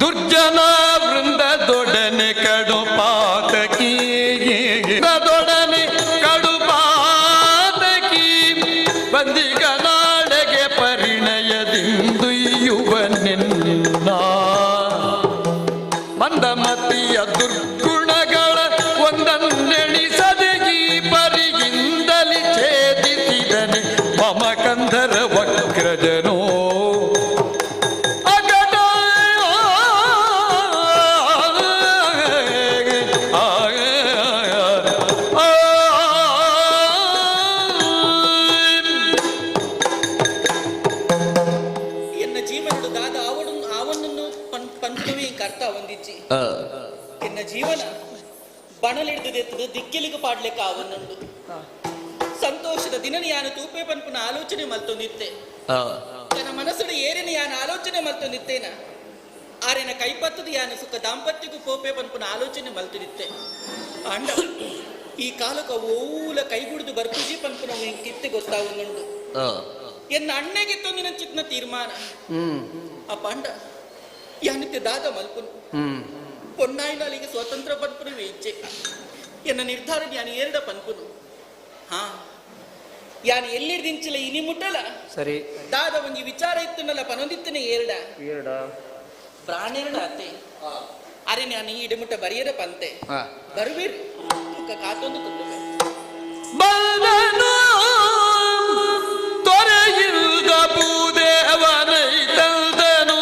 ದುರ್ಜನ ವೃಂದದೊಡನೆ ಕಡು ಪಾತಕಿ, ದೊಡನೆ ಕಡು ಪಾತಕಿ, ಬಂದಿಗನಾಡೆಗೆ ಪರಿಣಯದಿಂದು ಯುವನಿನ್ನ ಮಂದಮತಿಯ ದುರ್ಗುಣಗಳ ಒಂದನ್ನೆಣಿಸದೆ ಈ ಪರಿಯಿಂದಲಿ ಛೇದಿಸಿದನೆ ಮಮಕಂಧರ ವಕ್ರಜನೋ. ಅಗಡ ಆ ಆ. ಎನ್ನ ಜೀವನದ ದಾದ ಆವಡು ಆವನನ್ನು ಪಂಚನವೇ ಇಂಕ ಅರ್ಥ ಒಂದಿಜ್ಜಿ. ಎನ್ನ ಜೀವನ ಬಣಲಿಡ್ದದೆತ್ತದು ದಿಕ್ಕೆಲಿಗೆ ಪಾಡ್ಲೆಕ್ಕ ಆವನ್ನುಂಡು. ಸಂತೋಷದ ದಿನ ಯಾನು ತೂಪೆ ಪನ್ಪುನ ಆಲೋಚನೆ ಮಲ್ತೊಂದಿತ್ತೆ. ತನ್ನ ಮನಸ್ಸುಡು ಏರಿನ ಯಾನ ಆಲೋಚನೆ ಮಲ್ತೊಂದಿತ್ತೇನ. ಆರೆನ ಕೈಪತ್ತದ ಯಾನ ಸುಖ ದಾಂಪತ್ಯಕ್ಕೂ ಪೋಪೆ ಪನ್ಪುನ ಆಲೋಚನೆ ಮಲ್ತೊಂದಿತ್ತೆ. ಅಂಡ ಈ ಕಾಲಕ್ಕೆ ಓಲ ಕೈಗುಡ್ದು ಬರ್ಪುಜಿ ಪನ್ಪುನ ಕಿತ್ತೆ ಗೊತ್ತಾವೊಂದುಂಡು. ಎನ್ನ ಅಣ್ಣಗೆ ತೊಂದಿನ ಚಿತ್ನ ತೀರ್ಮಾನ. ಆ ಪಾಂಡ ಯಾನಿತ್ತೆ ದಾದ ಮಲ್ಪುನು? ಪೊನ್ನಾಯಿನಾಲಿಗೆ ಸ್ವತಂತ್ರ ಪನ್ಪುನು ಇಚ್ಛೆ. ಎನ್ನ ನಿರ್ಧಾರ ಯಾನು ಏರ್ಡ ಪನ್ಪುನು? ಹಾ, ಯಾನು ಎಲ್ಲಿರ್ದಿಂಚಲ ಇನಿ ಮುಟ್ಟಲ. ಸರಿ. ದಾದ ಒಂಜಿ ವಿಚಾರ ಇತ್ತುನಲ್ಲ ಪನೊಂದಿತ್ತನೆ ಏರ್ಡ. ಏರ್ಡ. ಪ್ರಾಣೇರ್ಡ ಅತ್ತೆ. ಅರೆ, ನಾನು ಈ ಇಡಮುಟ್ಟ ಬರಿಯರ ಪಂತೆ. ಬರುವಿರ್ ತುಕ್ಕ ಕಾತೊಂದು ಕುಲ್ಲುವೆ. ಬಂದನು ತೊರೆಯಿಲ್ದ ಭೂದೇವನೈ ತಂದನು,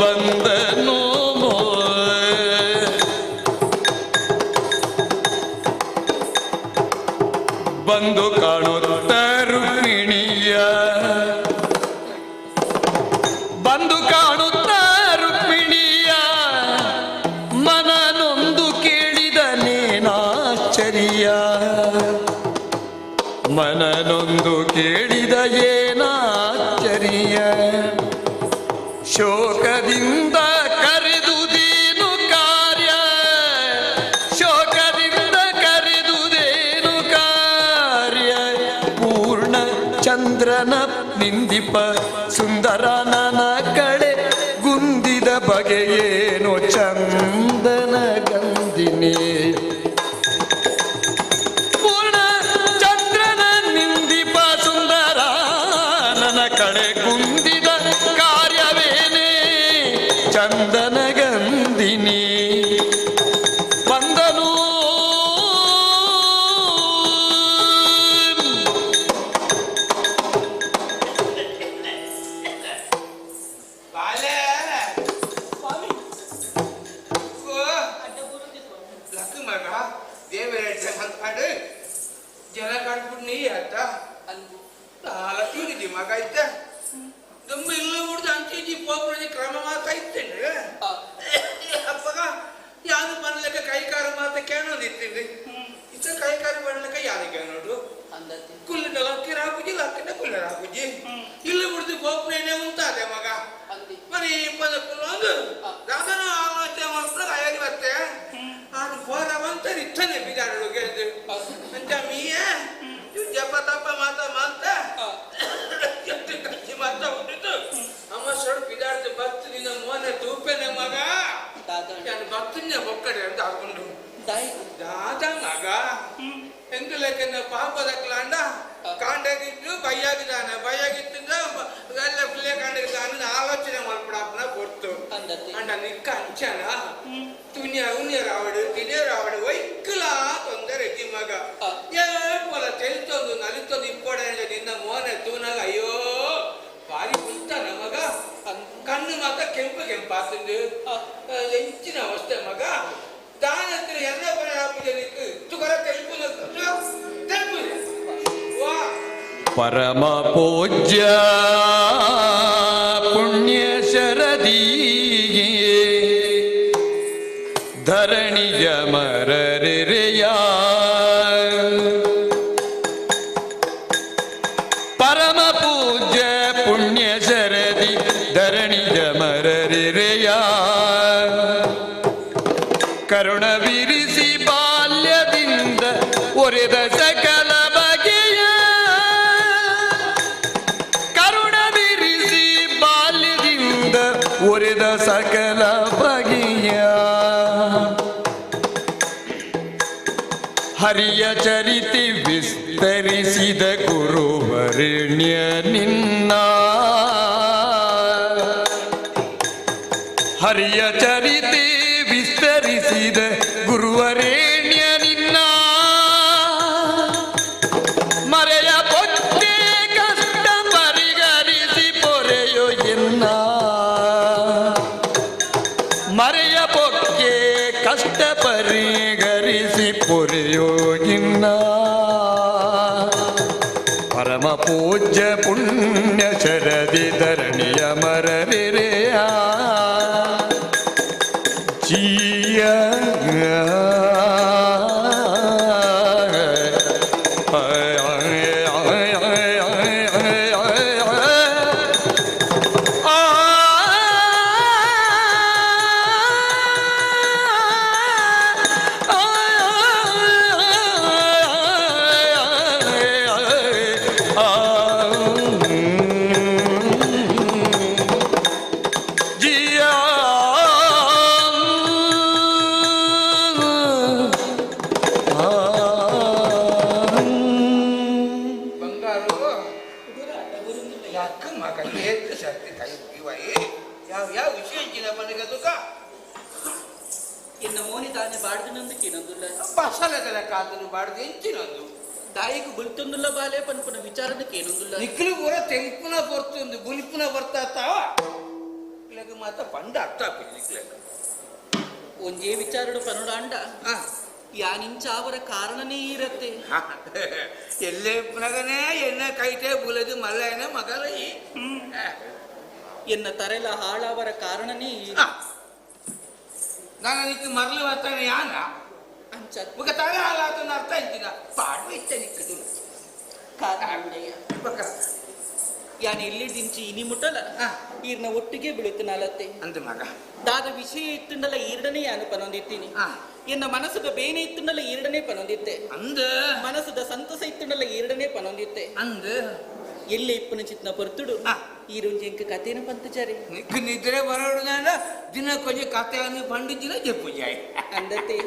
ಬಂದನು. ಬಂದು ಕಾಣುತ್ತ ರುಕ್ಮಿಣಿಯ, ಬಂದು ಕಾಣುತ್ತ ರುಕ್ಮಿಣಿಯ, ಮನನೊಂದು ಕೇಳಿದನೇನಾಶ್ಚರ್ಯ, ಮನನೊಂದು ಕೇಳಿದ ಏನಾಶ್ಚರ್ಯ, ಶೋಕದಿಂದ ಕರೆದುದೇನು ಕಾರ್ಯ, ಶೋಕದಿಂದ ಕರೆದುದೇನು ಕಾರ್ಯ, ಪೂರ್ಣ ಚಂದ್ರನ ನಿಂದಿಪ ಸುಂದರನನ ಕಳೆ ಗುಂದಿದ ಬಗೆಯೇನು ಚಂದನ ಗಂದಿನಿ. ಪೂರ್ಣ ಚಂದ್ರನ ನಿಂದಿಪ ಸುಂದರ ನನ್ನ ಕಡೆ ಗುಂದಿದ ಕಾರ್ಯವೇನೇ ಚಂದನ ಗಂದಿನಿ. ಬಂದನು. ಬಾಲೆ. ಸ್ವಾಮಿ. ಓ. ಅಡ್ಡ ಬೂರುಂದಿ ಸ್ವಾಮಿ. ಲಕ್ಕ ಮಗ, ದೇವರ ಹಾಡು ಜನ ಕಾಡ್ಬಿಟ್ಟು ನೀ ಆತ. ಅಂದು. ತಾಲ ತಿಂದಿದ್ದಿ ಮಗ ಇತ್ತ. ತುಂಬ ಇಲ್ಲ ಬಿಡ್ದು ಅಂತಿದ್ದಿ ಪೋಪ್ರದಿ ಕ್ರಮ ಮಾತಾ ಇತ್ತೇನೆ. ಅಪ್ಪಗ ಯಾರು ಬನ್ಲಕ್ಕ ಕೈಕಾರ ಮಾತ ಕೇಳೋದಿತ್ತೀನಿ. ಇತ್ತ ಕೈಕಾರ ಬನ್ಲಕ್ಕ ಯಾರು ಕೇಳೋಡು? ಅಂದತ್ತೆ. ಕುಲ್ಲಿನ ಲಕ್ಕಿ ರಾಪುಜಿ, ಲಕ್ಕಿನ ಕುಲ್ಲ ರಾಪುಜಿ. ಇಲ್ಲಿ ಬಿಡ್ದು ಗೋಪುರನೇ ಉಂಟಾದೆ ಮಗ. ಅಂದಿ. ಮರಿ ಇಪ್ಪದ ಕುಲ್ಲೊಂದು ದಾದನ ಆಲೋಚನೆ ಮಾಡ್ತಾರೆ. ಅಯ್ಯಾಗಿ ಮತ್ತೆ ಅದು ಹೋದ ಬಂತ ಇತ್ತನೆ ಬಿಜಾಡುಗೆ ಅಂತ ಮೀಯ ಜಪ ತಪ್ಪ ಮಾತ ಮಾತ ಕಚ್ಚಿ ಮಾತ ಹುಟ್ಟಿತು. ಅಮ್ಮ ಸೊಡ್ ಬಿದಾಡ್ದು ಬತ್ತು ನಿನ್ನ ಮೋನೆ ತೂಪೆನೆ ಮಗ. ದಾದ. ನಾನು ಬತ್ತನ್ನೇ ಒಕ್ಕಡೆ ಅಂತ ಹಾಕೊಂಡು. ದಾಯಿ. ದಾದ ಮಗ, ಎಂತ ಲೆಕ್ಕ ಪಾಪದ ಕ್ಲಾಂಡ ಕಾಂಡಾಗಿದ್ದು ಬೈಯಾಗಿದ್ದಾನೆ, ಬೈಯಾಗಿತ್ತಿಂದ ಎಲ್ಲ ಫುಲ್ಲೇ ಕಾಂಡಾಗಿದ್ದಾನೆ. ಆಲೋಚನೆ ಮಾಡ್ಬಿಡಪ್ಪನ ಕೊಡ್ತು. ಅಂದತ್ತೆ. ಅಂಡ ನಿಕ್ಕ ಅಂಚನ ತುನಿಯ ಉನ್ಯ ರಾವಡು ತಿನಿಯ ರಾವಡು ಒಯ್ಕಲ ತೊಂದರೆ ಇದ್ದಿ ಮಗ. ಏ ಪೊಲ ತೆಲಿತೊಂದು ನಲಿತೊಂದು ಇಪ್ಪಡೆ ನಿನ್ನ ಮೋನೆ ತೂನಾಗ ಅಯ್ಯೋ ಬಾರಿ ಕುಂತಾನ ಮಗ. ಕಣ್ಣು ಮಾತ್ರ ಕೆಂಪು ಕೆಂಪಾತಂದು ಎಂಚಿನ ಅವಸ್ಥೆ ಮಗ. ದಾನತ್ರ ಎಲ್ಲ ಬರ ಹಾಕುದು ತುಕರ ತೆಲ್ಪು ತೆಲ್ಪು ವಾ. ಪರಮ ಪೂಜ್ಯ ಪುಣ್ಯ ಶರದಿ ಧರಣಿಯ ಮರರೆಯ, ಪರಮ ಪೂಜ್ಯ ಪುಣ್ಯ ಶರದಿ ಧರಣಿಯ ಮರರೆಯ, ಕರುಣವಿರಿಸಿ ಬಾಲ್ಯದಿಂದ ಒರೆದ ಸಕಲ ಬಗೆಯ, ಕರುಣವಿರಿಸಿ ಬಾಲ್ಯದಿಂದ ಒರೆದ ಸಕಲ ಹರಿಯ ಚರಿತಿ ವಿಸ್ತರಿಸಿದ ಗುರುವರೆಣ್ಯ ನಿನ್ನ ಹರಿಯ ಚರಿತಿ ವಿಸ್ತರಿಸಿದ ಗುರುವರೇಣ್ಯ ನಿನ್ನ ಮರೆಯ ಪೊಕ್ಕೆ ಕಷ್ಟ ಪರಿಹರಿಸಿ ಪೊರೆಯೋ ಎನ್ನ ಮರೆಯ ಪೊಕ್ಕೆ ಕಷ್ಟ ಪರಿಹರಿಸಿ ಪೊರೆಯೋ ಇನ್ನ ಪರಮ ಪೂಜ್ಯ ಪುಣ್ಯ ಶರದಿ ಧರಣಿಯ ಮರರಿರೆಯ ಜೀಯ ಬಂಗಾರು ಯಾಕೆ ಮಗ ಏತ್ ಸರ್ತಿ ಕೈ ಮುಗಿವಾಯಿ ಯಾವ ಯಾವ ವಿಷಯ ಇಚ್ಚಿನ ಮನೆಗೆ ತುಕ ಎನ್ನ ಮೋನಿ ತಾನೆ ಬಾಡ್ದನಂದು ಕೇನೊಂದುಲ್ಲ ಬಸಲದಲ ಕಾತನು ಬಾಡ್ದು ಎಂಚಿನೊಂದು ದಾಯಿಗೆ ಬುಲ್ತೊಂದುಲ್ಲ ಬಾಲೆ ಪನ್ಪುನ ವಿಚಾರನ ಕೇನೊಂದುಲ್ಲ ನಿಕ್ಲು ಪೂರ ತೆಂಕುನ ಬರ್ತುಂದು ಗುಲ್ಪುನ ಬರ್ತಾ ತಾವ ಇಲ್ಲಗ ಮಾತ ಪಂಡ ಅರ್ಥ ಆಪಿಲ್ಲ ನಿಕ್ಲಗ ಒಂಜೇ ವಿಚಾರಡು ಪನುಡಾಂಡ ಯಾನಿಂಚಾವರ ಕಾರಣನೇ ಇರತ್ತೆ. ಎಲ್ಲೇ ಪುನಗನೇ ಎನ್ನ ಕೈಟೆ ಬುಲದು ಮಲ್ಲಯನ ಮಗಲ ಈ ಎನ್ನ ತರೆಲ ಹಾಳಾವರ ಕಾರಣನೇ ಈ ನಾನು ನಿಕ್ಕು ಮರಳು ಬರ್ತಾನೆ ಯಾನ ಅಂಚ ಮುಖ ತಲೆ ಹಾಳಾತನ ಅರ್ಥ ಇದ್ದಿನ ಪಾಡು ಇತ್ತ ನಿಕ್ಕದು ಕಾರಣ ಬಕ ಯಾನ್ ಎಲ್ಲಿ ದಿಂಚಿ ಇನಿ ಮುಟ್ಟಲ ಈರ್ನ ಒಟ್ಟಿಗೆ ಬೀಳುತ್ತನಾಲತ್ತೆ ಅಂದ ಮಗ ದಾದ ವಿಷಯ ಇತ್ತುಂಡಲ ಈರ್ಡನೆ ಯಾನು ಪನೊಂದಿತ್ತೀನಿ ಎನ್ನ ಮನಸ್ಸುದ ಬೇನೆ ಇತ್ತುಂಡಲ ಈರ್ಡನೆ ಪನೊಂದಿತ್ತೆ ಅಂದ ಮನಸ್ಸುದ ಸಂತಸ ಇತ್ತುಂಡಲ ಈರ್ಡನೆ ಪನೊಂದಿತ್ತೆ ಅಂದ ಎಲ್ಲೆ ಇಪ್ಪನ ಚಿತ್ನ ಪೊರ್ತುಡು ಈ ರುಂಜಿ ಎಂಕ ಕಥೆನ ಪಂತಚಾರಿ ನಿಕ್ಕು ನಿದ್ರೆ ಬರೋಡು ನಾನ ದಿನ ಕೊಂಚ ಕಥೆಯನ್ನು ಪಂಡಿಜಿನ ಜಪ್ಪುಜಾಯ್ అందతే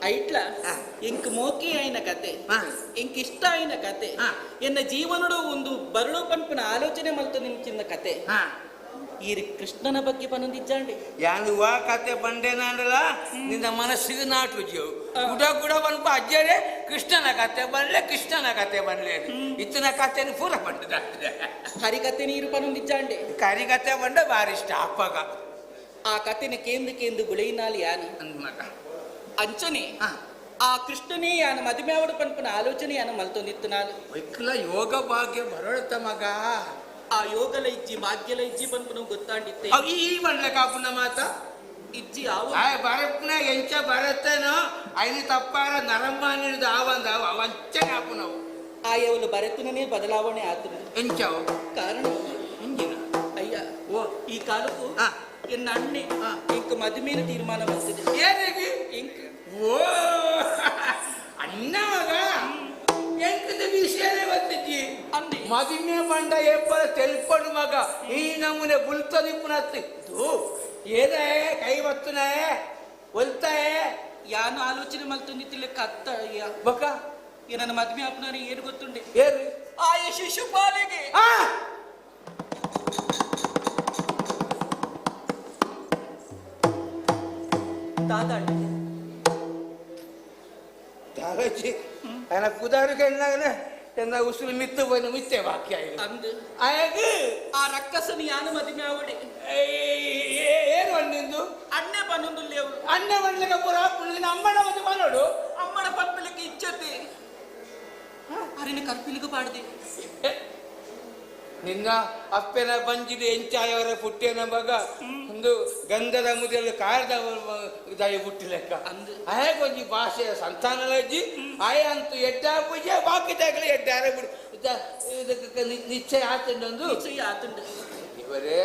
ಐಟ್ಲ ಎಂಕ್ ಮೋಕೆ ಆಯ್ನ ಕತೆ ಎಂಕ್ ಇಷ್ಟ ಆಯ್ನ ಕತೆ ಎನ್ನ ಜೀವನಡು ಒಂದು ಬರಳು ಪನ್ಪುನ ಆಲೋಚನೆ ಮಲ್ತು ನಿಂಚಿನ ಕತೆ ಈ ಕೃಷ್ಣನ ಬಗ್ಗೆ ಪನೊಂದಿಜ್ಜಾಂಡಿ ಯಾನು ವಾ ಕತೆ ಬಂಡೆ ನಾಂಡಲ ನಿನ್ನ ಮನಸ್ಸಿಗೆ ನಾಟು ಜೀವು ಗುಡ ಗುಡ ಬನ್ಪ ಅಜ್ಜರೇ ಕೃಷ್ಣನ ಕತೆ ಬನ್ಲೆ ಕೃಷ್ಣನ ಕತೆ ಬನ್ಲೆ ಇತ್ತನ ಕತೆನು ಪೂರ ಬಂಡದ ಹರಿಕತೆ ನೀರು ಪನೊಂದಿಜ್ಜಾಂಡೆ ಕರಿಕತೆ ಬಂಡ ಬಾರಿ ಇಷ್ಟ ಅಪ್ಪಗ ಆ ಕತೆನ ಕೇಂದು ಕೇಂದು ಗುಳೆಯಿನಾಲ್ ಯಾನು ಅಂದ ಮಗ ಅಂಚನೆ ಆ ಕೃಷ್ಣನೇ ಯಾನ ಮದುವೆ ಪನ್ಪುನ ಆಲೋಚನೆ ಯಾನ ಮಲ್ತೊಂದಿತ್ತು ನಾನು ಒಕ್ಕಲ ಯೋಗ ಭಾಗ್ಯ ಬರೋಳತ್ತ ಮಗ ಆ ಯೋಗಲ ಇಜ್ಜಿ ಭಾಗ್ಯಲ ಇಜ್ಜಿ ಪನ್ಪುನ ಗೊತ್ತಾಂಡಿತ್ತೆ ಅವ್ ಈ ಬಂಡ್ಲೆ ಕಾಪುನ ಮಾತ ಇಜ್ಜಿ ಆವು ಆಯ್ ಬರಪ್ನ ಎಂಚ ಬರತ್ತನೋ ಐನು ತಪ್ಪಾರ ನರಮಾನಿದ ಆವಂದ ಅವಂಚನೆ ಆಪುನವು ಆಯವಲು ಬರೆತುನೇ ಬದಲಾವಣೆ ಆತನು ಎಂಚವು ಕಾರಣ ಎಂಜಿನ ಅಯ್ಯ ಓ ಈ ಕಾಲಕ್ಕೂ ಎನ್ನ ಅಣ್ಣೆ ಇಂಕ್ ಮದುಮೇನ ತೀರ್ಮಾನ ಬಂದಿದೆ ಏನಿಗೆ ಇಂಕ್ ಓ ಅಣ್ಣ ಮಗ ಎಂಕದ ವಿಷಯನೇ ಬಂದಿದ್ದಿ ಅಂದೆ ಮದುವೆ ಬಂಡ ಏಪರ ತೆಲ್ಪಡು ಮಗ ಈ ನಮೂನೆ ಬುಲ್ತ ನಿಪ್ಪುನತ್ತು ಏನೇ ಕೈ ಬತ್ತುನೇ ಒಲ್ತಾಯೇ ಯಾನು ಆಲೋಚನೆ ಮಲ್ತೊಂದಿತ್ತಿಲ್ಲ ಕತ್ತ ಅಯ್ಯ ಬಕ್ಕ ನನ್ನ ಮದುವೆ ಅಪ್ಪನವ್ರು ಏನು ಗೊತ್ತುಂಡೆ ಏರು ಆ ಶಿಶುಪಾಲಿಗೆ ದಾದಾಂಡ ದಾದಾಜಿ ఆయన ಕುದಾರು ಕಣ್ಣಾಗನೆ ಎನ್ನ ಉಸುಲು ಮಿತ್ತು ಬಂದು ಮಿತ್ತೆ ಬಾಕಿ ಆಯ್ತು ಅಂದು ಆಯಾಗ ಆ ರಕ್ಕಸನ ಯಾನು ಮದುವೆ ಆವಡೆ ಏನು ಅಣ್ಣಿಂದು ಅಣ್ಣೆ ಪನ್ನೊಂದುಲ್ಲೆ ಅವರು ಅಣ್ಣ ಬಂದ್ಲಿಕ್ಕೆ ಪೂರ ಅಮ್ಮನ ಒಂದು ಬರೋಡು ಅಮ್ಮನ ಪನ್ಪಿಲಿಕ್ಕೆ ಇಚ್ಛತೆ ಅರಿನ ಕರ್ಪಿಲಿಗೆ ಪಾಡ್ದೆ ನಿನ್ನ ಅಪ್ಪನ ಬಂಜಿದ ಎಂಚಾಯವರ ಪುಟ್ಟೆನ ಮಗ ಒಂದು ಗಂಧದ ಮುದಲು ಕಾರದ ದಯ ಪುಟ್ಟಿ ಲೆಕ್ಕ ಅಂದು ಆಯ ಒಂಜಿ ಭಾಷೆಯ ಸಂತಾನಲಜ್ಜಿ ಆಯ ಅಂತೂ ಎಡ್ಡ ಪೂಜೆ ಬಾಕಿ ತಾಗಲಿ ಎಡ್ಡಾರ ಬಿಡು ಇದಕ್ಕೆ ನಿಶ್ಚಯ ಆತಂಡೊಂದು ನಿಶ್ಚಯ ಆತುಂಡು ಇವರೇ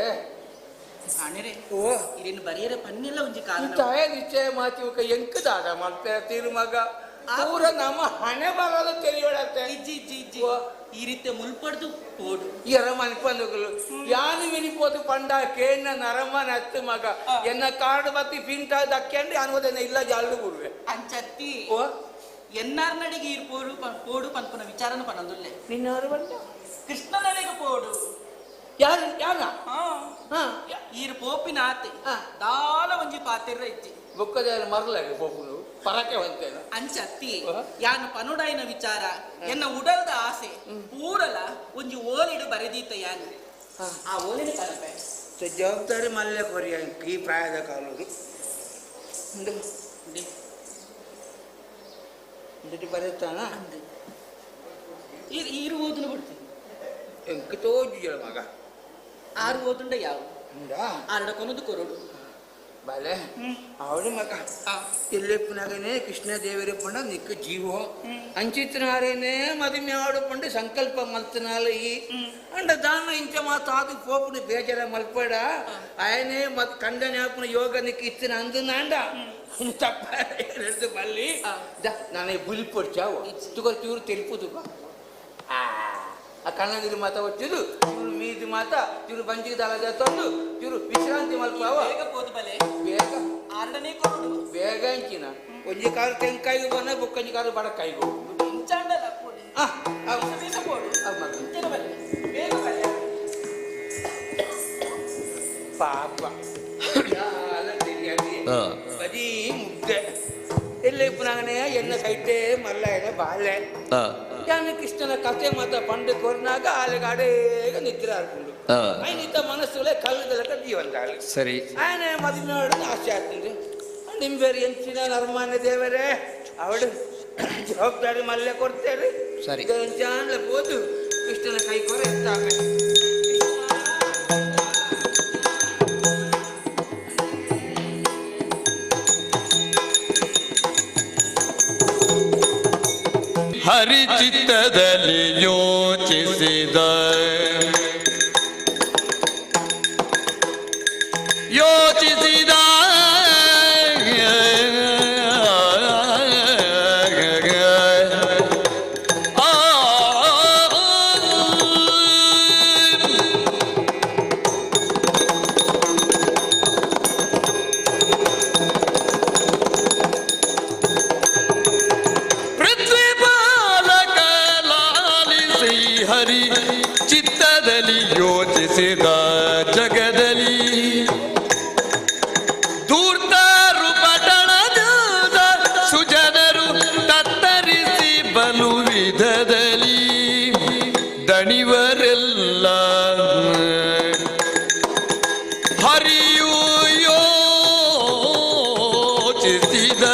ಅಣ್ಣರೇ ಓ ಇರೇನು ಬರೆಯರ ಪನ್ನೆಲ್ಲ ಒಂಜಿ ಕಾರಣ ತಾಯ ನಿಶ್ಚಯ ಮಾತಿ ಉಕ ಎಂಕದಾದ ಮಲ್ಪೆರ ತೀರು ಮಗ ಪೂರ ನಮ್ಮ ಹಣೆ ಬರೋದು ತಿಳಿಯೋಡತ್ತೆ ಇಜ್ಜಿ ಇಜ್ಜಿ ಇಜ್ಜಿ ಓ. ಈ ರೀತಿಯ ಮುಲ್ಪಡ್ದು ಪೋಡು ಎರ ಮನ್ಪಂದುಗಳು ಯಾನು ಮಿನಿಪೋದು ಪಂಡ ಕೇಣ್ಣ ನರಮ್ಮನ ಹತ್ತು ಮಗ ಎನ್ನ ಕಾರ್ಡ್ ಬತ್ತಿ ಪಿಂಟ ದಕ್ಕೆಂಡು ಅನ್ಬೋದನ್ನ ಇಲ್ಲ ಜಾಲ್ಡು ಬಿಡುವೆ ಅಂಚತ್ತಿ ಓ ಎನ್ನಾರ್ ನಡಿಗೆ ಈರ್ ಪೋಡು ಪೋಡು ಪನ್ಪುನ ವಿಚಾರನ ಪನಂದುಲ್ಲೆ ನಿನ್ನವರು ಬಂದ ಕೃಷ್ಣನಡೆಗೆ ಪೋಡು ಯಾರು ಯಾರ ಈರ್ ಪೋಪಿನ ಆತೆ ದಾಲ ಒಂಜಿ ಪಾತೆರ್ರ ಇಜ್ಜಿ ಬೊಕ್ಕದ ಮರಲಾಗ ಪೋಪುನು ಪರಕೆ ಬಂತೇನ ಅಂಚತ್ತಿ ಯಾನು ಪನುಡಾಯಿನ ವಿಚಾರ ಎನ್ನ ಉಡಲ್ದ ಆಸೆ ಪೂರಲ ಒಂಜಿ ಓಲಿಡು ಬರೆದೀತ ಯಾನು ಆ ಓಲಿನ ಕನಪೆ ಜವಾಬ್ದಾರಿ ಮಲ್ಲೆ ಕೊರಿಯ ಈ ಪ್ರಾಯದ ಕಾಲದು ಬರೆತಾನ ಈರು ಓದುನು ಬಿಡ್ತೀನಿ ಎಂಕ್ ತೋಜು ಮಗ ಆರು ಓದುಂಡ ಯಾವ ಆರಡ ಕೊನದು ಕೊರಡು ಬಲೆ ಅವಳು ಮಗ ಎಲ್ಲೆಪ್ಪನಾಗನೇ ಕೃಷ್ಣ ದೇವರ ಪಂಡ ನಿಕ್ಕ ಜೀವೋ ಅಂಚಿತ್ತನಾರೇನೆ ಮದುವೆ ಆಡು ಪಂಡ ಸಂಕಲ್ಪ ಮಲ್ತನಾಲ ಈ ಅಂಡ ದಾನ ಇಂಚ ಮಾತಾದು ಪೋಪುನ ಬೇಜಾರ ಮಲ್ಪಡ ಆಯನೇ ಮತ್ ಕಂಡನೆ ಆಪುನ ಯೋಗ ನಿಕ್ಕ ಇತ್ತಿನ ಅಂದನಾಂಡ ತಪ್ಪ ಬಲ್ಲಿ ನಾನು ಬುಲಿಪೊಡ್ಚಾವು ತುಗ ಚೂರು తెలుపు ತುಗ ಆ ಕಣ್ಣದಿರು ಮಾತ వచ్చುದು ಇವರು ಮೀದು ಮಾತ ಇವರು ಬಂಜಿಗೆ ದಳ ತಂದು ಇವರು ವಿಶ್ರಾಂತಿ ಮಲ್ಪಾವ ಬೇಗ ಪೋದು ಬಲೆ ಬೇಗ ಆರಡನೇ ಕೊರಡು ಬೇಗ ಅಂಚಿನ ಒಂಜಿ ಕಾರು ತೆಂಕಾಯಿಗೆ ಬನ್ನ ಬೊಕ್ಕಂಜಿ ಕಾರು ಬಡಕಾಯಿಗೆ ಇಂಚಾಂಡಲ ಪೋಡಿ ಬೀಸ ಪೋಡು ಇಂಚಿನ ಬಲೆ ಬೇಗ ಬಲೆ ಪಾಪ ಬರೀ ಮುದ್ದೆ ಎಲ್ಲ ಇಪ್ಪನಾಗನೆ ಎನ್ನ ಕೈಟೆ ಮಲ್ಲ ಬಾಲೆ ಯಾನ ಕೃಷ್ಣನ ಕಥೆ ಮಾತ ಪಂಡು ಕೊರ್ನಾಗ ಆಲೆಗಾಡೇಗ ನಿದ್ರೆ ಆಡ್ಕೊಂಡು ఆయన ఇంత మనస్సులే కళ్ళు తెలక జీవంతాలు ಸರಿ ఆయన ಮದುವೆ ಆಸೆ ಆಗ್ತದೆ ನಿಮ್ ಬೇರೆ ಎಂಚಿನ ನರ್ಮಾನ್ಯ ದೇವರೇ ಅವಳು ಜವಾಬ್ದಾರಿ ಮಲ್ಲೆ ಕೊಡ್ತೇವೆ ಸರಿ ಚಾನ್ಲ ಹೋದು ಕೃಷ್ಣನ ಕೈ ಕೊರೆ ಎತ್ತಾವೆ ಹರಿಚಿತ್ತದಲ್ಲಿ ಯೋಚಿಸಿದ ಯೋಚಿಸಿದ ಪೃಥ್ವಿ ಬಾಲಕ ಲಾಲಿಸಿ ಹರಿ ಚಿತ್ತದಲ್ಲಿ ಯೋಚಿಸಿದ ಜಗದಲ್ಲಿ ಧೂರ್ತರು ಪಟ್ಟಣದ ಸುಜನರು ತತ್ತರಿಸಿ ಬಲು ವಿಧದಲ್ಲಿ ದಣಿವರೆಲ್ಲ ಹರಿಯು ಯೋಚಿಸಿದ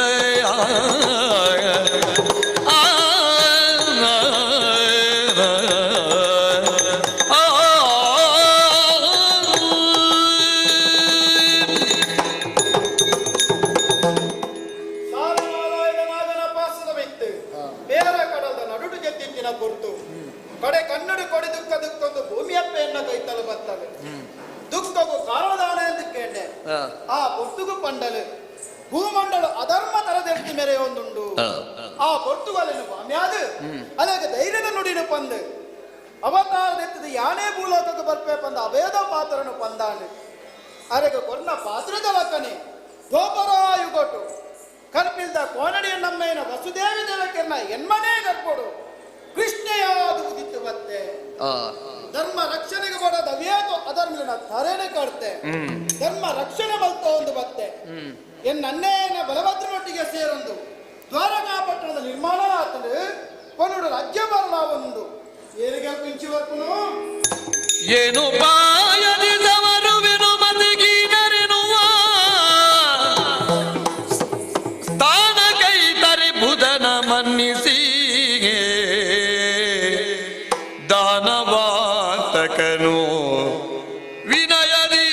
ಕಡೆ ಕನ್ನಡ ಕೊಡಿ ದುಃಖ ದುಃಖೊಂದು ಭೂಮಿಯಪ್ಪೆಯನ್ನ ಕೈತಲು ಬರ್ತವೆ ದುಃಖಗೂ ಕಾರಣದಾನ ಎಂದು ಕೇಂಡೆ ಆ ಪೊರ್ತುಗು ಪಂಡಲು ಭೂಮಂಡಲು ಅಧರ್ಮ ತರದೆತ್ತಿ ಮೇರೆ ಒಂದುಂಡು ಆ ಪೊರ್ತುಗಲನ್ನು ವಾಮ್ಯಾದು ಅನೇಕ ಧೈರ್ಯದ ನುಡಿನು ಪಂದು ಅವತಾರದೆತ್ತದ ಯಾನೇ ಭೂಲೋಕಕ್ಕೆ ಬರ್ಪೆ ಪಂದ ಅಭೇದ ಪಾತ್ರನು ಪಂದಾನು ಅರೆಗ ಕೊರ್ನ ಪಾತ್ರದ ಲಕ್ಕನೆ ಗೋಪರಾಯುಗೊಟ್ಟು ಕರ್ಪಿಲ್ದ ಕೋನಡಿಯ ನಮ್ಮೇನ ವಸುದೇವಿ ದೇವಕೆನ್ನ ಎನ್ಮನೇ ಗರ್ಪೊಡು ಕೃಷ್ಣೆಯಾದು ಉದಿತ್ತು ಬತ್ತೆ ಧರ್ಮ ರಕ್ಷಣೆಗೆ ಬಡದ ವೇದು ಅಧರ್ಮನ ತರೆನೆ ಕಡ್ತೆ ಧರ್ಮ ರಕ್ಷಣೆ ಬಲ್ತ ಒಂದು ಬತ್ತೆ ಎನ್ನನ್ನೇನ ಬಲಭದ್ರನೊಟ್ಟಿಗೆ ಸೇರೊಂದು ದ್ವಾರಕಾಪಟ್ಟಣದ ನಿರ್ಮಾಣ ಆತನು ಕೊನುಡು ರಾಜ್ಯ ಬರಲ ಒಂದು ಏರಿಗೆ ಪಿಂಚುವರ್ಕುನು ಏನು ಪಾಯದಿದವರುವೆನು ಮತಿಗೀನರೆನುವ ಸ್ಥಾನ ಕೈತರಿ ಬುಧನ ಮನ್ನಿಸಿ ದಾನವಾತಕನು ವಿನಯದಿ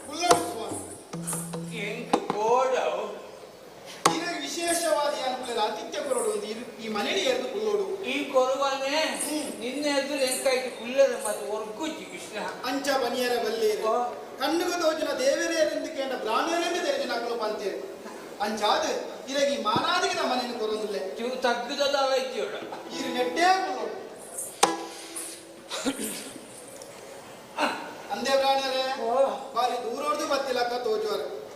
ಕುಲ್ಲಡು ಸ್ವಾಮಿ ಎಂಕ್ ಕೋಡವು ಇರ ವಿಶೇಷವಾದ ಅನುಕೂಲ ಆತಿಥ್ಯ ಕೊರಡು ಒಂದು ಈ ಮನೆಯಲ್ಲಿ ಎದ್ದು ಕುಲ್ಲೋಡು ಈ ಕೊರುವನೆ ನಿನ್ನೆ ಎದುರು ಎಂಕಾಯ್ತು ಕುಲ್ಲದ ಮತ್ತು ಒರ್ಗುಜ್ಜಿ ಕೃಷ್ಣ ಅಂಚ ಬನಿಯರ ಬಲ್ಲೇರು ಕಣ್ಣುಗು ತೋಜಿನ ದೇವರೇ ಎಂದು ಕೇಂದ್ರ ಬ್ರಾಹ್ಮಣರೆಂದು ತೆರೆದಿನ ನಕಲು ಪಂತೇರು ಅಂಚಾದ ಇರಗಿ ಮಾನಾದಿಗೆ ಮನೆಯನ್ನು ಕೊರೊಂದಿಲ್ಲ. ಇವು ತಗ್ಗುದಲ್ಲ ಇದ್ದೀವಡ. ಇರು ನೆಟ್ಟೇ ಕೊಡೋಡು. ಅಂದೇ ಪ್ರಾಣರೇ, ಬಾರಿ ದೂರೋಡ್ದು ಬತ್ತಿಲಕ್ಕ ತೋಜುವರು.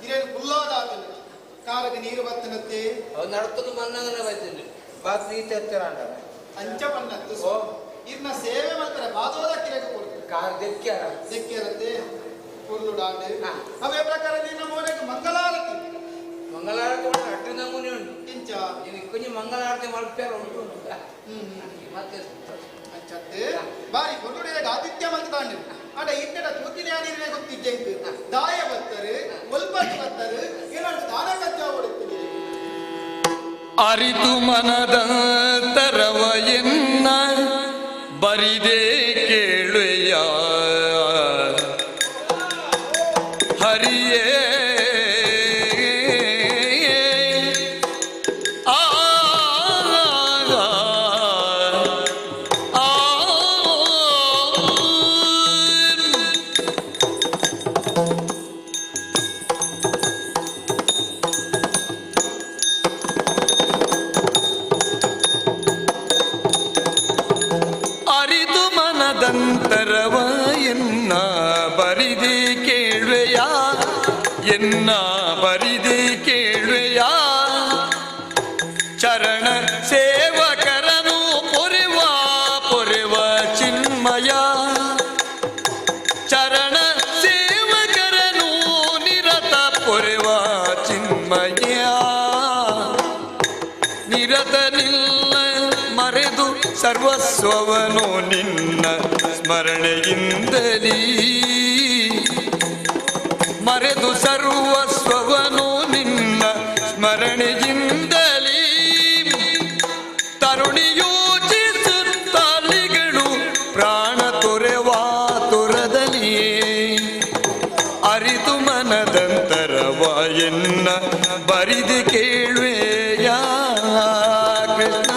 ಇರೇನು ಕುಲ್ಲಾದಾತನು ಕಾರಗ ನೀರು ಬತ್ತನತ್ತೆ. ಅವು ನಡ್ತದ್ದು ಮನ್ನಗನ ಬೈತೀನಿ ಬಾತ್ ನೀ ತೆತ್ತರ. ಅಂಚ ಪನ್ನತ್ತು ಇರ್ನ ಸೇವೆ ಮಾಡ್ತಾರೆ ಬಾದೋದ ಕಿರಗ ಕೊಡು. ಕಾರ್ ದೆಕ್ಕ್ಯಾರ. ದೆಕ್ಕ್ಯಾರತ್ತೆ ಕುರ್ಲು ಡಾಂಡೆ. ಅವೇ ಪ್ರಕಾರ ನಿನ್ನ ಮೋನೆಗೆ ಮಂಗಳಾರತಿ. ಮಂಗಳಾರತಿ ಒಳಗೆ ಅಟ್ಟು ನಮೂನೆ ಉಂಟು. ಇಂಚ ನೀವು ಕೊಂಚ ಮಂಗಳಾರತಿ ಮಲ್ಪ್ಯಾರ ಉಂಟು ಮತ್ತೆ. ಅಂಚತ್ತೆ ಬಾರಿ ಕೊಡುಡೆಗೆ ಆತಿಥ್ಯ ಮಂತ ತಾಂಡು ಆಡ ಇಟ್ಟಡ ತೂತಿನ ಯಾನಿರೇ ಗೊತ್ತಿಜ್ಜೆಂಕ್ ದಾಯ ಬತ್ತರು ಒಲ್ಪತ್ತು ಬತ್ತರು ಏನಾದ್ರು ದಾನ ಕಚ್ಚ ಕೊಡುತ್ತೀನಿ. ಅರಿತು ಮನದ ತರವ ಎನ್ನ ಬರಿದೇ ಕೇಳುವೆಯ ಹರಿಯೇ. ಆ ಆ ಅರಿತು ಮನದಂತರವ ಎನ್ನ ಬರಿದೆ ಕೇಳುವೆಯ, ಎನ್ನ ಬರಿದೆ ಕೇಳುವೆಯ. ಚರಣ ಸೇವಕರನು ಪೊರೆವ ಪೊರೆವ ಚಿನ್ಮಯ, ಚರಣ ಸೇವಕರನು ನಿರತ ಪೊರೆವ ಚಿನ್ಮಯ. ನಿರತನಿಲ್ಲ ಮರೆದು ಸರ್ವಸ್ವವನು ನಿನ್ನ ಸ್ಮರಣೆಯಿಂದಲೀ, ಮರೆದು ಸರ್ವಸ್ವವನು ನಿನ್ನ ಸ್ಮರಣೆಯಿಂದಲೀ. ತರುಣಿಯೋಚಿಸುತ್ತಾಲಿಗಳು ಪ್ರಾಣ ತೊರೆವಾ ತುರದಲಿ. ಅರಿತು ಮನದಂತರವ ಎನ್ನ ಬರಿದು ಕೇಳುವೆಯ ಕೃಷ್ಣ.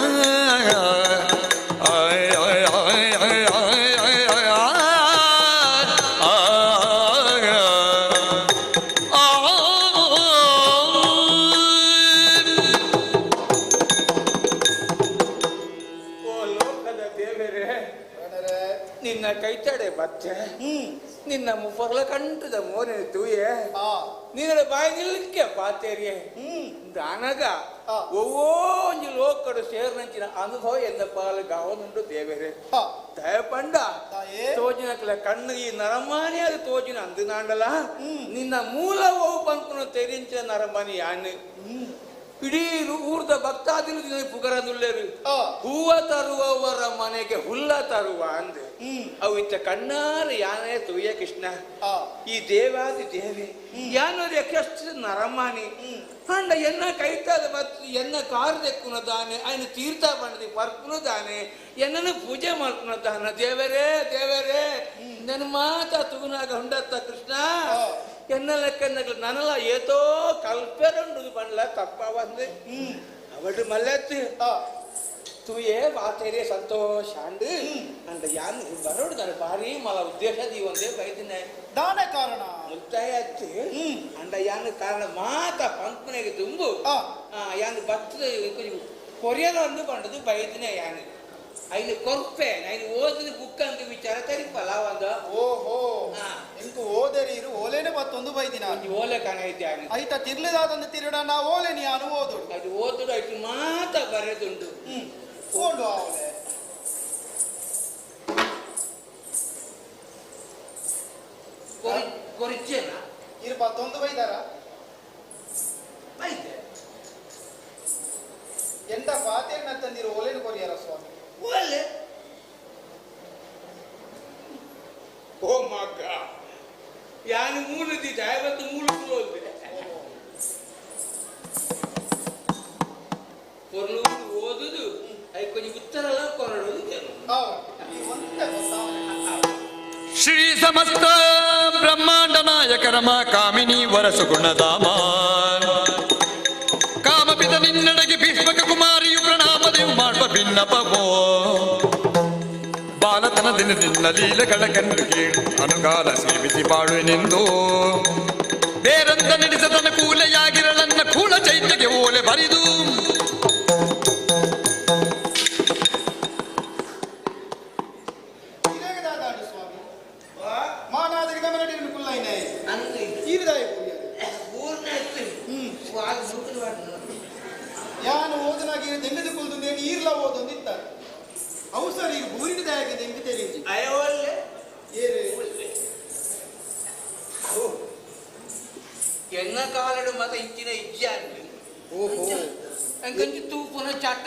ಆಯ್ ಆಯ್ ಆಯ್ ಆಯ್ ಆಯ್ ಆಯ್ ಆಯ್ ಆಯ್ ಆ. ಓ ಲೋಕದ ದೇವರೇ, ಪ್ರಾಣರೇ, ನಿನ್ನ ಕೈತಡೆ ಬತ್ತೆ ನಿನ್ನ ಮುಫರ್ಲ ಕಂಠದ ಮೋನೆ ತೂಯೆ ಆ ನಿನ್ನ ಬಾಯಿ ನಿಲ್ಲಕ್ಕೆ ಪಾತೇರಿಯೆ ದಾನಗ ಆ. ಒವ್ವೋ ಒಂಜಿ ಲೋಕಡು ಸೇರ್ನಂಚಿನ ಅನುಭವ ಎನ್ನ ಪಾಲು ಗಾವನುಂಡು ದೇವರೇ. ಆ ದಯಪಂಡ ತಾಯೇ. ತೋಜಿನಕ್ಲ ಕಣ್ಣು ಈ ನರಮಾನಿ ಅದು ತೋಜಿನ ಅಂದುನಾಂಡಲ ನಿನ್ನ ಮೂಲ ಓವು ಪಂಪುನ ತೆರಿಂಚಿನ ನರಮಾನಿ ಯಾನ್ ಇಡೀ ಊರ್ದ ಭಕ್ತಾದಿಲು ದಿನ ಪುಗರನುಲ್ಲೇರು. ಆ. ಹೂವ ತರುವವರ ಮನೆಗೆ ಹುಲ್ಲ ತರುವ ಅಂದೆ ಅವು ಇತ್ತ ಕಣ್ಣಾರ ಯಾನೇ ತೂಯ ಕೃಷ್ಣ. ಆ ಈ ದೇವಾದಿ ದೇವಿ ಯಾನೋರು ಯಕ್ಷ ನರಮಾನಿ ಅಂಡ ಎನ್ನ ಕೈತಾದ ಮತ್ತು ಎನ್ನ ಕಾರ್ ದೆಕ್ಕುನ ದಾನೆ ఆయన ತೀರ್ಥ ಬಂಡದಿ ಪರ್ಪುನ ದಾನೆ ಎನ್ನನ್ನು ಪೂಜೆ ಮಾಡ್కున్న ದಾನ ದೇವರೇ ದೇವರೇ ನನ್ನ ಮಾತ ತುಗುನಾಗ ಉಂಡತ್ತ ಕೃಷ್ಣ. ಆ. ಎನ್ನ ಲೆಕ್ಕ ನನಲ ಏತೋ ಕಲ್ಪೆರಂಡು ಬಂಡ್ಲ ತಪ್ಪ ಬಂದು ಅವಳು ಮಲ್ಲೆತ್ತು ಆ ತೂಯೇ ವಾತೇರೆ ಸಂತೋಷ ಅಂಡ್ ಅಂಡ ಯಾನ್ ಬರೋಡು ನಾನು ಭಾರಿ ಮಲ ಉದ್ದೇಶ ಒಂದೇ ಬೈದಿನ ದಾನ ಕಾರಣ ಮುತ್ತಾಯ ಅತ್ತು ಅಂಡ ಯಾನ್ ಕಾರಣ ಮಾತ ಪಂಪನೆಗೆ ತುಂಬು ಆ ಯಾನ್ ಬತ್ತದ ಕೊರಿಯರ್ ಅಂದು ಬಂಡದು ಬೈದಿನ ಯಾನ್ ಐನು ಕೊರ್ಪೆ ಐನು ಓದಿನ ಬುಕ್ ಅಂತ ವಿಚಾರ ತರಿಪಲ್ಲ ಒಂದು. ಓಹೋ ಆ. ಇಂಕು ಓದರಿರು ಓಲೇನೆ ಮತ್ತೊಂದು ಬೈದಿನ. ಒಂಜಿ ಓಲೆ ಕಾಣೈತೆ ಯಾನ್. ಐತ ತಿರ್ಲಿದಾದಂದು ತಿರುಡ ನಾ ಓಲೆ ನೀ ಅನು ಓದುಡು. ಅದು ಓದುಡು ಐತು ಮಾತ ಬರೆದುಂಡು. ಓಂಡು ಆ ಓಲೆ. ಕೊರಿಚೇನ. ಇರು ಪತ್ತೊಂದು ಬೈದಾರ. ಬೈದೆ. ಎಂತ ಪಾತೇರ್ ನತ್ತಂದಿರು ಓಲೇನು ಕೊರಿಯರ ಸ್ವಾಮಿ. ಓಲೆ ಓ ಮಗ ಯಾನು ಮೂಲದಿ ದಯವಂತ ಮೂಲ ಹೋದೆ ಕೊರ್ಲು ಓದುದು ಐಕೊಂಜಿ ಉತ್ತರಲ ಕೊರಡು. ಒಂತೆ ಗೊತ್ತಾವನೆ. ಶ್ರೀ ಸಮಸ್ತ ಬ್ರಹ್ಮಾಂಡ ನಾಯಕ ರಮ ಕಾಮಿನಿ ವರಸುಗುಣಧಾಮ ಕಾಮಪಿತ ನಿನ್ನಡೆಗೆ ಭೀಷ್ಮಕ ಕುಮಾರಿಯು ಪ್ರಣಾಮದೇವು ಮಾಡುವ ಭಿನ್ನಪವೋ. ಬಾಲತನದಿನ ನಿನ್ನ ಲೀಲೆಗಳ ಕಂಡು ಕೇಳು ಅನುಗಾಲ ಸೇವಿಸಿ ಬಾಳುವೆನೆಂದು ಬೇರಂತ ನಡೆಸತನ ಕೂಲೆಯಾಗಿರಳನ್ನ ಕೂಳ ಚೈತ್ಯಕ್ಕೆ ಓಲೆ ಬರಿದು ಯಾನು ಓದನಾಗಿ ದೆಂಗದ ಕುಲ್ದು ಈರ್ಲ ಓದೊಂದಿತ್ತ ಅವಸರ ಈ ಬೂರಿನ ದಾಯಕ ದೆಂಗ ತೆರೀಜಿ ಏರು ಎನ್ನ ಕಾಲಡು ಮತ ಇಂಚಿನ ಇಜ್ಜಾಂಡ್ ಓಹೋ ಅಂಕಂಚಿ ತೂಪುನ ಚಾಟ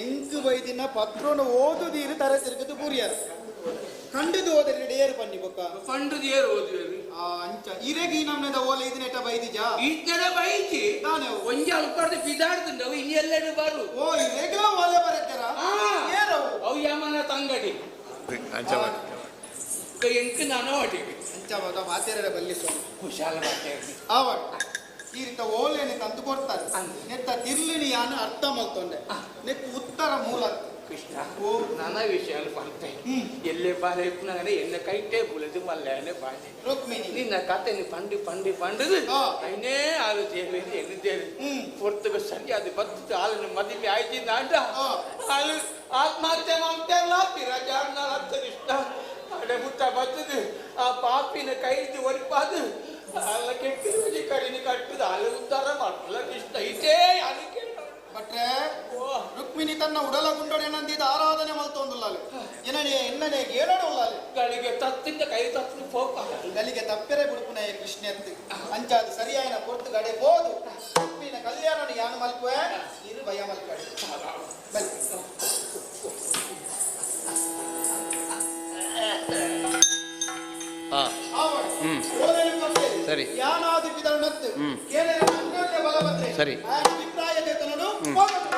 ಎಂಕ್ ಬೈದಿನ ಪತ್ರೋನ ಓದುದೀರು ತರ ತಿರುಗದು ಬೂರಿಯಾರ ಕಂಡದು ಓದರಿ ಡೇರು ಪನ್ನಿ ಬೊಕ್ಕ ಪಂಡುದು ಏರು ಓದುವೆರು ಆ ಅಂಚ ಇರೆಗಿ ನಮ್ಮದ ಓಲೆ ಇದನೆಟ ಬೈದಿಜಾ ಈಜ್ಞನ ಬೈಜಿ ದಾನೆ ಅವು? ಒಂಜಿ ಅಲ್ಪರ್ದು ಪಿದಾಡ್ದುಂಡವು ಇನ್ನು ಎಲ್ಲೆಡು ಬರು ಓ ಇರೆಗ್ಲ ಓಲೆ ಬರತ್ತೆರ ಆ. ಏರವು ಅವು ಯಮನ ತಂಗಡಿ ಎಂಕ್ ನಾನು ಅಡಿ ಅಂಚ ಮಗ ಮಾತೇರ ಬಲ್ಲಿ ಸ್ವಾಮಿ ಕುಶಾಲ ಮಾತೇರಿ ಆವಡ್ ಈ ರೀತ ಓಲೆನೆ ತಂದು ಕೊಡ್ತಾರೆ ಅಂದ್. ನೆತ್ತ ತಿರ್ಲಿನಿ ಯಾನು ಅರ್ಥ ಮಲ್ತೊಂಡೆ ನೆಕ್ ಉತ್ತರ ಮೂಲ ಕೃಷ್ಣ ಓ. ನನ್ನ ವಿಷಯ ಪಂತೆ ಹ್ಮ್. ಎಲ್ಲೆ ಬಾಲೆ ಇಪ್ಪನಾಗನೆ ಎನ್ನ ಕೈಟೇ ಬುಲದು ಮಲ್ಲೇನೆ ಬಾಲೆ ರುಕ್ಮಿಣಿ ನಿನ್ನ ಕತೆని పండు పండు పండుದು ಆ. అయినే ఆలు తేలేదు ఎన్ని తేలేదు ಹ್ಮ್. పొర్తుకు సరి అది బతుకు ఆలను మదిమి ఆయించిందంట ఆ. ఆలు ఆత్మహత్య ಮಾಡ್ತಾರಲ್ಲ ಪಿರಾಜಾರ್ನಾಳ ಕೃಷ್ಣ ಅಡೆ ಮುಟ್ಟ ಬತ್ತದು ಆ ಪಾಪಿನ ಕೈದು ಒರಿಪಾದು ಅಲ್ಲ ಕೆಟ್ಟ ಕರಿನಿ ಕಟ್ಟುದು ಅಲ್ಲ ಉದ್ಧಾರ ಮಾಡ್ತಲ್ಲ ಕೃಷ್ಣ ಇದೇ ಅದಕ್ಕೆ ಭಟ್ರೆ ಓ ರುಕ್ಮಿಣಿ ತನ್ನ ಉಡಲ ಗುಂಡೊಡೆ ನಂದಿದ ಆರಾಧನೆ ಮಲ್ತೊಂದುಲ್ಲಾಲು ಏನನೆ ಎನ್ನನೆ ಏಳೋಡ ಉಲ್ಲಾಲು ಗಳಿಗೆ ತತ್ತಿಂದ ಕೈ ತತ್ತು ಪೋಪ ಗಲಿಗೆ ತಪ್ಪೆರೆ ಬುಡುಪುನ ಕೃಷ್ಣ ಅಂಚಾದ ಸರಿಯಾಯನ ಪೊರ್ತು ಗಡೆ ಬೋದು ರುಕ್ಮಿಣಿನ ಕಲ್ಯಾಣನ ಯಾನು ಮಲ್ಪುವೆ ಇರು ಭಯ ಮಲ್ಪಡೆ ಬನ್ನಿ ಆವಡ್. ಓದಲು ಕೊಟ್ಟೆ. ಸರಿ. ಯಾನಾದಿ ಪಿದಳು ನತ್ತು. ಕೇಳರೆ ಅನ್ಯೋನ್ಯ ಬಲಭದ್ರೆ. ಸರಿ. ಆ ಅಭಿಪ್ರಾಯ ಚೇತನನು ಹೋಗದು.